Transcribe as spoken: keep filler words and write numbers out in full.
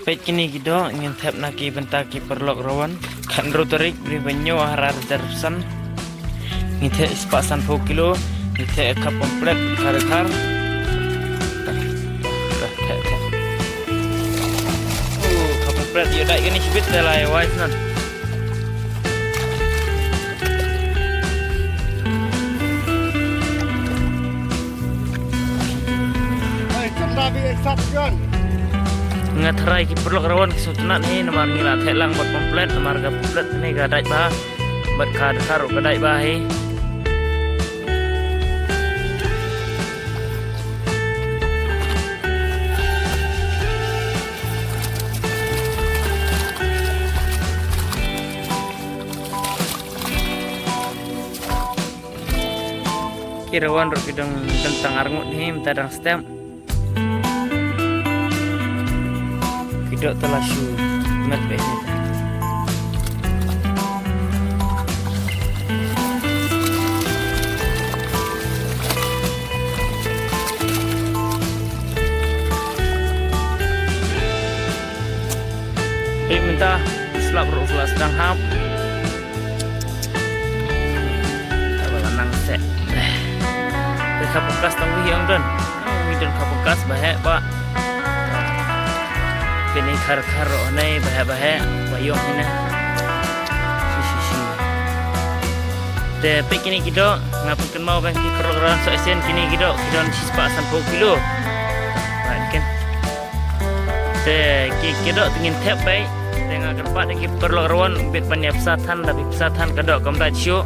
Peit kine ki doh, ngin thep na ki bynta ki paralok rawan. Khatnriew tarik, bri ba ñiew, ha ar hajar san. Ngi thep spah sanphew kilo, ngi thep ka pamplet, ka rekhar. Thep, thep. Oh, ka pamplet, ïoh dait kane shibit te lai wai snan. Nga tharai ki paralok rawan ki sngewtynnat hi, namar ngi la thep lang bad pamplet, namar ka pamplet ne ka dait bha, bad ka dkhar ruh ka dait bha hi. Ki rawan ruh ki dang, dang tang arngut hi, mynta dang step. Ki doh te la shu met beit hi. Peit mynta, slap ruh la sdang hap. Taba la nang seh. Te ka pangkas tang wi ong don. Wi don ka pangkas ba heh ba. Peit ne khar khar ruh ne ba heh ba heh. Ba ïong hi ne. Shi shi shi. Te peit kine ki doh, nga pynkynmaw ba ki paralok rawan sa shisien kine ki doh, ki don shispah sanphew kilo. Ba kin. Te ki, ki doh te ngin thep beit. Te nga kyrpad ïa ki paralok rawan bit ban ïa pisa than, da phi pisa than ka doh kam dait shuh.